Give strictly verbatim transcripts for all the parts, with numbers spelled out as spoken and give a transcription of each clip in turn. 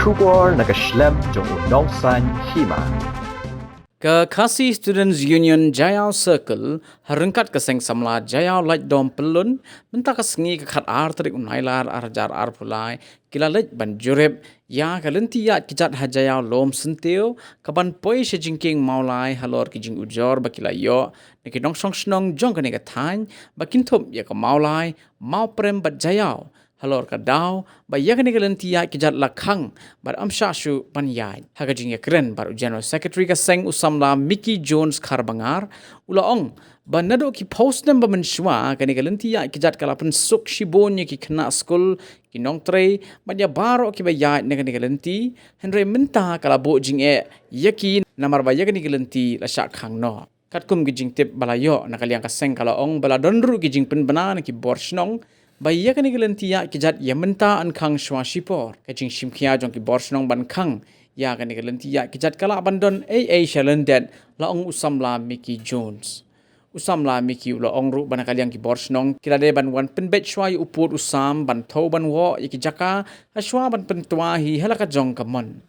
Khubor na ka shlem jong u nongsan hima. Ka Khasi Students Union Jaiaw Circle, ha ryngkat ka seng samla Jaiaw Laitdom Pyllun, mynta ka sngi ka khat ar tarik u Nailar ar hajar arphew lai, ki la leit ban jurip ïa ka lynti ïaid kjat ha Jaiaw Lum Syntiew, ka ban poi sha jingkieng Mawlai halor ki jingujor ba ki la ïoh na ki nongshong shnong jong kane ka thaiñ, ba kin thup ïa ka Mawlai, Mawprem bad Jaiaw, halor ka daw ba ïa kane ka lynti ïaid kjat la khang bad ym shah shuh ban ïaid. Ha ka jingïakren bad u General Secretary ka seng, u samla Mickey Jones Kharbangar, u la ong ba naduh ki phew snem ba mynshuwa, kane ka lynti ïaid kjat ka la pynsuk shibun ïa ki khynnah skul, ki nongtrei bad ïa baroh kiba ïaid na kane ka lynti, hynrei mynta ka la buh jingeh ïa ki namar ba ïa kane ka lynti la shah khang noh. Katkum ki jingtip ba la ïoh, na ka liang ka seng ka la ong ba la don ruh ki jingpynbna na ki bor shnong ba ïa kane ka lynti ïaid kjat ïa mynta yn khang shuwa shipor. Ka jingshimkhia jong ki bor shnong ban khang ïa kane ka lynti ïaid kjat ka lah ban don ei ei sha lyndet, la ong u samla Mickey Jones. U samla Mickey u la ong ruh ba na ka liang ki bor shnong ki la dei ban wan pynbeit shuwa ïa u pud u sam, ban thew ban woh ïa ki jaka ha shuwa ban pyntwa hi ha la ka jong ka mon.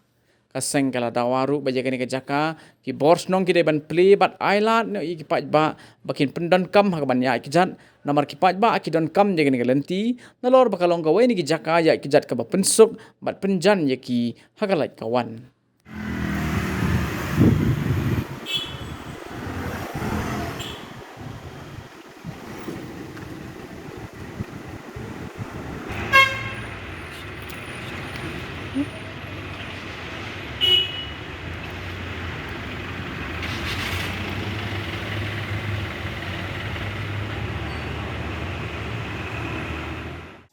Ka seng ka la dawa ruh ba ïa kane ka jaka ki bor shnong ki dei ban plie bad ailad noh ïa ki paidbah ba kin pyndonkam ha ka ban ïaid kjat, namar ki paidbah ki donkam ïa kane ka lynti nalor ba ka long kawei na ki jaka ïaid kjat kaba pynsuk bad pynjan ïa ki ha ka lait ka wan.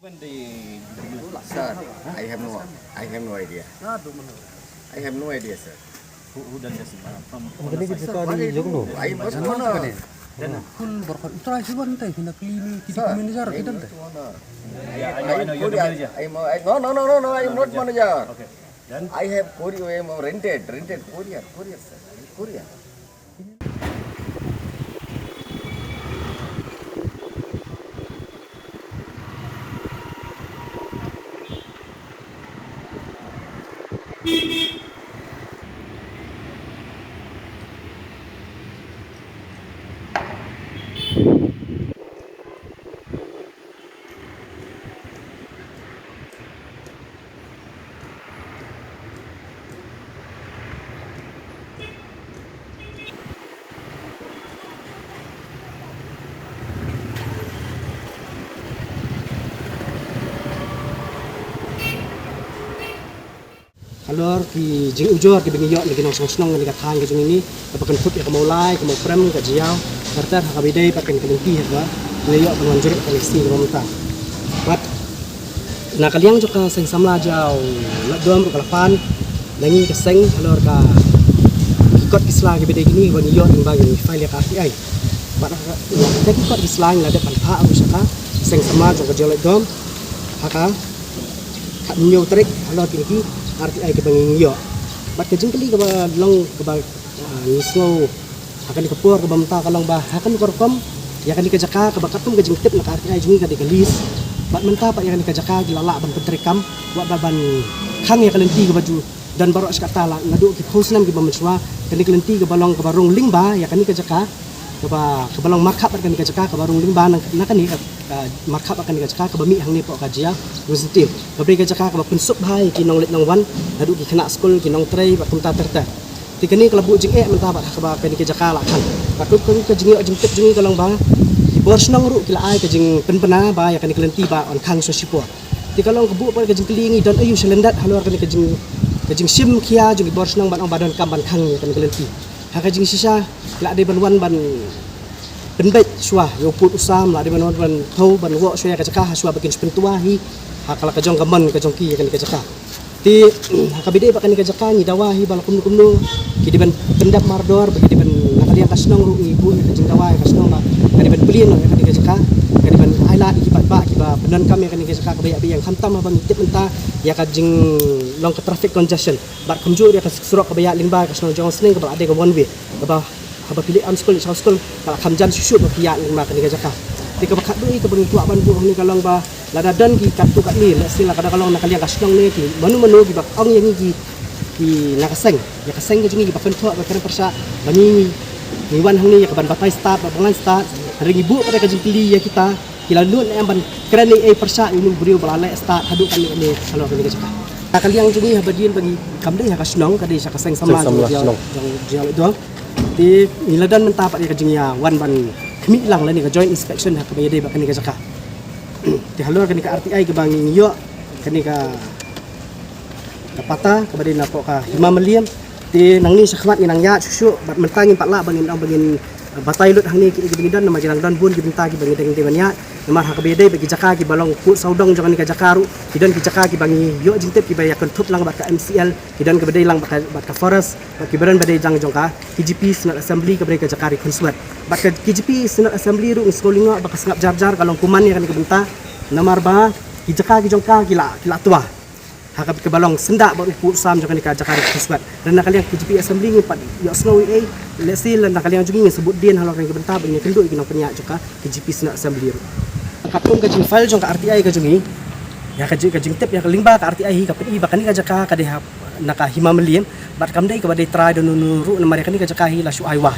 When they, they use plastic. Sir, I have no, I have no idea. I have no idea, sir. Who, who done this? Uh, from, from the side. Sir, what I do? I must know. Then kun borkot utrai si wan tai kena clean ki, sir, manager kita tai. Yeah, I know, I know, you're the manager. I am, I, no, no, no, no, no, I am not manager. Okay. Then? I have courier, I am rented, rented courier, courier, sir. Courier. Halor ki jingujor kiba ngi ïoh na ki nongshong shnong na ka thaiñ ka jong ngi, kaba kynthup ïa ka Mawlai, ka Mawprem, ka Jaiaw, ter ter ha kaba ïadei bad kane ka lynti ha kaba ngi la ïoh ban wan jurip ha kane ka sngi kaba mynta. Bad na ka liang jong ka seng samla Jaiaw Laitdom ruh ka la pan na ngi ka seng halor ka, ki kot ki sla kiba dei kine ba ngi ïoh lyngba ki file ïa ka R T I. Bad na ka, na ki kot ki sla ngi la dep ban phah ruh sha ka seng samla jong ka Jaiaw Laitdom ha ka khathynñiew tarik halor kine ki R T I kiba ngi ïoh. Bad ka jingkylli kaba long kaba, ah, ngi sngew ha kane ka por kaba mynta ka long ba ha kane ka rukom ïa kane ka jaka kaba katkum ka jingtip na ka R T I jong ngi ka dei ka lease. Bad mynta pat ïa kane ka jaka ki la lah ban pyntreikam, wat ba ban khang ïa ka lynti kaba ju don baroh shi katta la naduh ki phew snem kiba mynshuwa. Kane ka lynti kaba long kaba rung lyngba ïa kane ka jaka, kaba, kaba long markhap bad kane ka jaka, kaba rung lyngba na, na kane ka, ka markhap bad kane ka jaka kaba mih hangne hapoh ka Jaiaw Lum Syntiew. Kaba dei ka jaka kaba pynsuk bha ïa ki nongleit nongwan, naduh ki khynnah skul, ki nongtrei bad kumta ter ter. Te kane ka la buh jingeh mynta bad ha kaba kane ka jaka la khang. Bad ka, ka, ka jingïoh jingtip jong ngi ka long ba ki bor shnong ruh ki la ai ka jingpynbna ba ïa kane ka lynti ba yn khang shuwa shipor. Te ka long ka buh pat ka jingkylli, ngi don aiu sha lyndet halor kane ka jing, ka jingshim khia jong ki bor shnong ban ong ba donkam ban khang ïa kane ka lynti. Ha ka jingshisha la dei ban wan ban pynbeit shuwa ïa u pud u sam, la dei ban wan ban thew ban woh shuwa ïa ka jaka ha shuwa ba kin shu pyntwa hi ha ka la ka jong ka mon ka jong ki ïa kane ka jaka. Te ha kaba ïadei bad kane ka jaka ngi dawa hi ba la kumno kumno ki dei ban pyndep mardor, ba ki dei ban, na ka liang ka shnong ruh ngi buh ïa ka jingdawa ïa ka shnong ba ka dei ban plie noh ïa kane ka jaka, ka dei ban ailad ïa ki paidbah kiba pyndonkam ïa kane ka jaka kaba ïa biang, khamtam haba ngi tip mynta ïa ka jinglong ka traffic congestion. Bad kumjuh ruh ïa ka surok kaba ïaid lyngba ka shnong Jong Sning kaba la dei ka one way, kaba haba phi leit ïa skul, ïa skul ka la kham jan shuh shuh ba phi ïaid lyngba kane ka jaka. Te kaba khatduh kaba ngi kwah ban buh hangne ka long ba Lada don ki katto katne, lehse la ka da ka long na ka liang ka shnong ne ki mano mano kiba ong ïa ngi ki, ki na ka seng, ïa ka seng ka jong ngi kiba kynthoh ba kren pyrshah ba ngi, ngi wan hangne ïa ka ban batai stad, ba ban lai stad. Hynrei ngi buh pat ka jingkylli ïa kita, ki la nud ne em ban kren ei ei pyrshah ïa une u briew ba la leh stad haduh kane ne halor kane ka jaka. Na ka liang jong ngi haba dien ba ngi, kam dei ha ka shnong, ka dei sha ka seng samla jong, jong, jong, jong, jong. Te ngi la don mynta pat ïa ka jingïawan ban khmih lang lane ka joint inspection ha kaba ïadei bad kane ka jaka. Te halor kane ka R T I kaba ngi ïoh kane ka, ka pata kaba dei napoh ka Hima Mylliem. Te nangne shakhmat ngin nang ïaid shuh shuh bad mynta ngim pat lah ba ngin ong ba ngin batai lut hangne kiei kiba ngi don, namar ki dang don bun ki bynta kiba ngi dang dei ban ïaid. Namar ha kaba ïadei bad ki jaka kiba long pud sawdong jong kane ka jaka ruh, ki don ki jaka kiba ngi ïoh jingtip kiba ïa kynthup lang bad ka M C L, ki don kaba dei lang bad ka, bad ka forest, bad kiba don ba dei jang jong ka K J P Synod Assembly kaba dei ka jaka ri khunswet. Bad ka K J P Synod Assembly ruh ngi sngew lyngngoh ba ka sngap jar jar ka long kuman ïa kane ka bynta. Namar ba ki jaka ki jong ka ki la, ki la twa ha kaba long syndah bad u pud sam jong kane ka jaka ri khunswet. Lada na ka liang K J P Assembly ngim pat ïohsngew ei ei, lehse lada na ka liang jong ngi ngin sa bud dien halor kane ka bynta ba ngin ïakynduh ïa ki nongpynïaid jong ka K J P Synod Assembly ruh. Katkum ka jingfile jong ka R T I ka jong ngi, ïa ka jing, ka jingtip ïa ka lyngba ka R T I hi ka pyni ba kane ka jaka ka dei ha na ka Hima Mylliem bad kam dei kaba dei trai da uno uno ruh, namar ïa kane ka jaka hi la shu ai wah.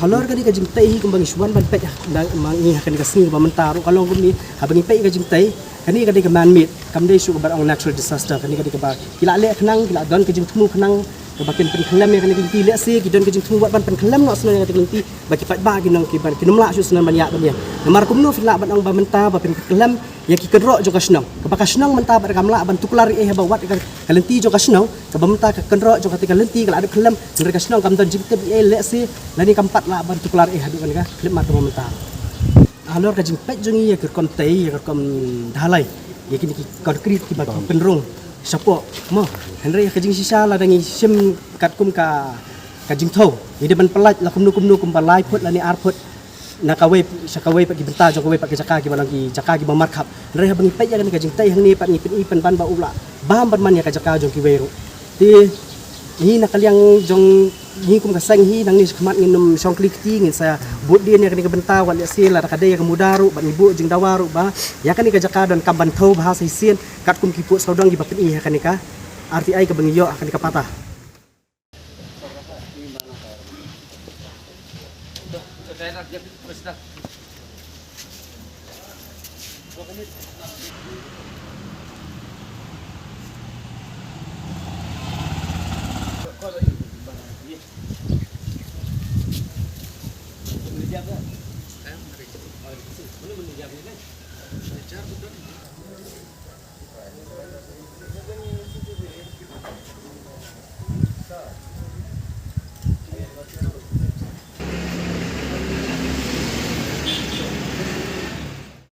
Halor kane ka jingtei hi kumba ngi shu wan ban peit ha, na, ma ngi ha kane ka sngi ba mynta ruh ka long kumne, haba ngi peit ïa ka jingtei, kane ka dei ka man made, kam dei shuh kaba ong natural disaster. Kane ka dei kaba ki la leh khnang, ki la don ka jingthmu khnang kaba kin pynkhyllem ïa kane ka lynti. Lehse ki don ka jingthmu wat ban pynkhyllem noh shuh ïa kane ka lynti, ba ki paidbah ki nong ki ban, kin ym lah shuh shuh ban ïaid ban ïeng. Namar kumno phin lah ban ong ba mynta ba pynkhyllem ïa ki kynroh jong ka shnong, kaba ka shnong mynta pat kam lah ban tuklar ei ei haba wat ïa ka, ka lynti jong ka shnong, kaba mynta ka kynroh jong kata ka lynti ka la dep khyllem, hynrei ka shnong kam don jingtip ei ei, lehse lane kam pat lah ban tuklar ei ei haduh kane ka khyllipmat kaba mynta. Halor ka jingpeit jong ngi ïa ki rukom tei, ïa ki rukom dhalai, ïa kine ki concrete kiba ki pynrung shapoh mo. Hynrei ïa ka jingshisha lada ngi shim katkum ka, ka jingthew, ngi dei ban pyllait la kumno kumno kumba lai phut lane ar phut na kawei sha kawei pat ki bynta jong kawei pat ki jaka kiba long ki jaka kiba markhap. Hynrei haba ngi peit ïa kane ka jingtei hangne pat ngi pyni pynban ba u la bam ban man ïa ka jaka jong kiwei ruh. Te hi na ka liang jong ngi kum ka seng hi, nangne shakhmat ngin ym shong kli kti, ngin sa bud dien ïa kane ka bynta, wat lehse lada ka dei ïa ka muda ruh bad ngi buh jingdawa ruh ba ïa kane ka jaka donkam ban thew bha sa shisien katkum ki pud sawdong kiba pyni ha kane ka R T I kaba ngi ïoh ha kane ka pata.